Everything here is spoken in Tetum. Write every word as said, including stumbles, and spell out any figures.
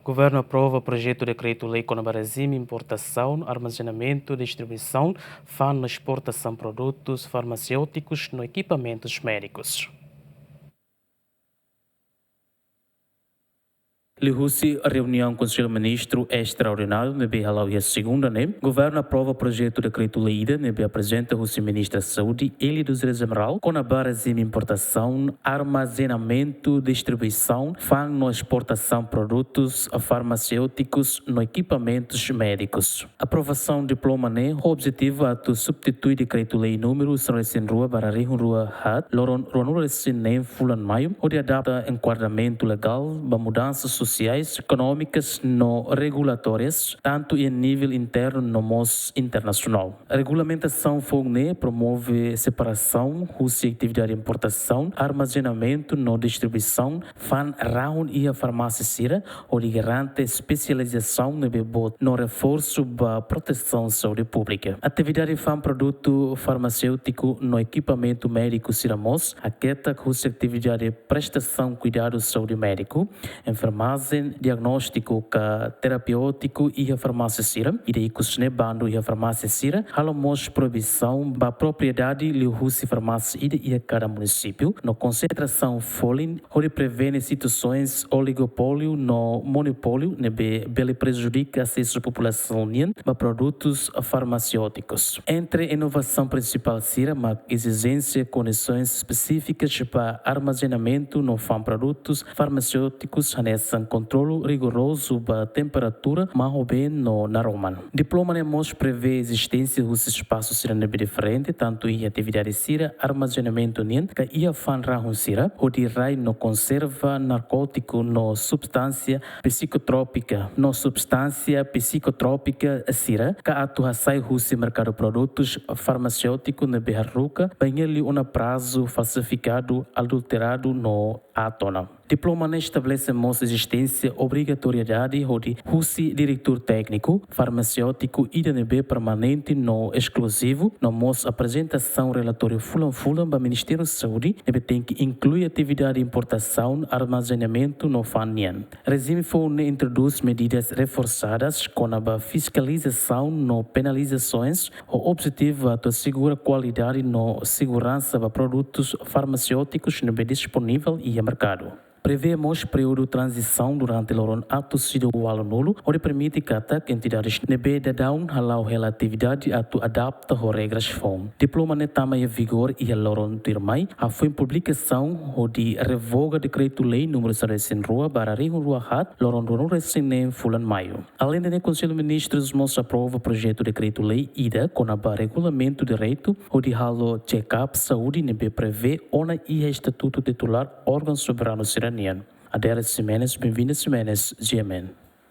Governu aprova projetu dekretu-lei kona-ba rejime importasaun, armazenamentu, distribuisaun, fa'an no esportasaun produtus farmaséutikus no ekipamentus médikus. Liuhusi reuniaun Konsellu Ministru estraordináriu ne'ebé hala'o iha segunda ne'e, governu aprova projetu dekretu-lei ida ne'ebé aprezenta husi Ministra Saúde, Élia dos Reis Amaral, kona-ba rejime importasaun, armazenamentu, distribuisaun, fa'an no esportasaun produtus farmaséutikus no ekipamentus médikus. Aprovasaun diploma ne'e ho objetivu atu substitui dekretu-lei númeru sanulu-resin-rua barra rihun rua haat, loron ruanulu-resin-neen fulan Maiu, hodi adapta enkuadramentu legál ba mudansa sosiais, ekonómikas no regulatórias, tantu iha nivel internu no mós internasionál. Regulamentasaun foun ne'e promove separasaun husi atividade importasaun, armazenamentu no distribuisaun fa'an rahun iha farmásia sira, hodi garante espesializasaun ne'ebé boot no reforsu ba protesaun saúde públika. Atividade fa'an produtu farmaséutiku no ekipamentu médiku sira mós haketak husi atividade prestasaun kuidadu saúde médiku, enfermajen, diagnóstiku ka terapiótiku iha farmásia sira, ida ikus ne'e bandu iha farmásia sira, halo mós proibisaun ba propriedade liuhusi farmásia ida iha kada munisípiu, no konsentrasaun folin hodi prevene situasoens oligopóliu no monopóliu ne'ebé bele prejudika asesu populasaun nian ba produtus farmaséutikus. Entre inovasaun prinsipál sira mak ezijénsia kondisoens espesífikas ba armazenamentu no fa'an produtus farmaséutikus hanesan kontrolu rigorozu ba temperatura, mahobeen no naroman. Diploma ne'e mós prevee ezisténsia husi espasu sira ne'ebé diferente, tantu iha atividade sira armazenamentu nian ka iha fa'an rahun sira, hodi rai no konserva narkótiku no substánsia psikotrópika no substánsia psikotrópika sira ka atu hasai husi merkadu produtus farmaséutiku ne'ebé haruka bainhira liu ona prazu falsifikadu, adulteradu no aat ona. Diploma ne'e estabelese mós ezisténsia obrigatoriedade hodi husi diretór tékniku farmaséutiku ida ne'ebé permanente no eskluzivu, no mós aprezentasaun relatóriu fulan-fulan ba Ministériu Saúde ne'ebé tenke inklui atividade importasaun, armazenamentu no fa'an nian. Rejime foun ne'e introdús medidas reforsadas kona-ba fiskalizasaun no penalizasoens ho objetivu atu asegura kualidade no seguransa ba produtus farmaséutikus ne'ebé disponivel iha merkadu. Prevee mós períodu tranzisaun durante loron atus ida ualunulu, hodi permite katak entidades ne'ebé daudaun hala'o hela atividade atu adapta ho regras foun. Diploma ne'e tama iha vigór iha loron tuirmai hafoin publikasaun hodi revoga dekretu-lei númeru sanulu-resin-rua barra rihun rua haat, loron ruanulu-resin-neen fulan Maiu. Aleinde ne'e, Konsellu Ministrus mós aprova projetu dekretu-lei ida kona-ba regulamentu direitu hodi halo check-up saúde ne'ebé prevee ona iha estatutu titulár órgaun soberanu sira-nian. Adélia Ximenes, Benvinda Ximenes, G M N.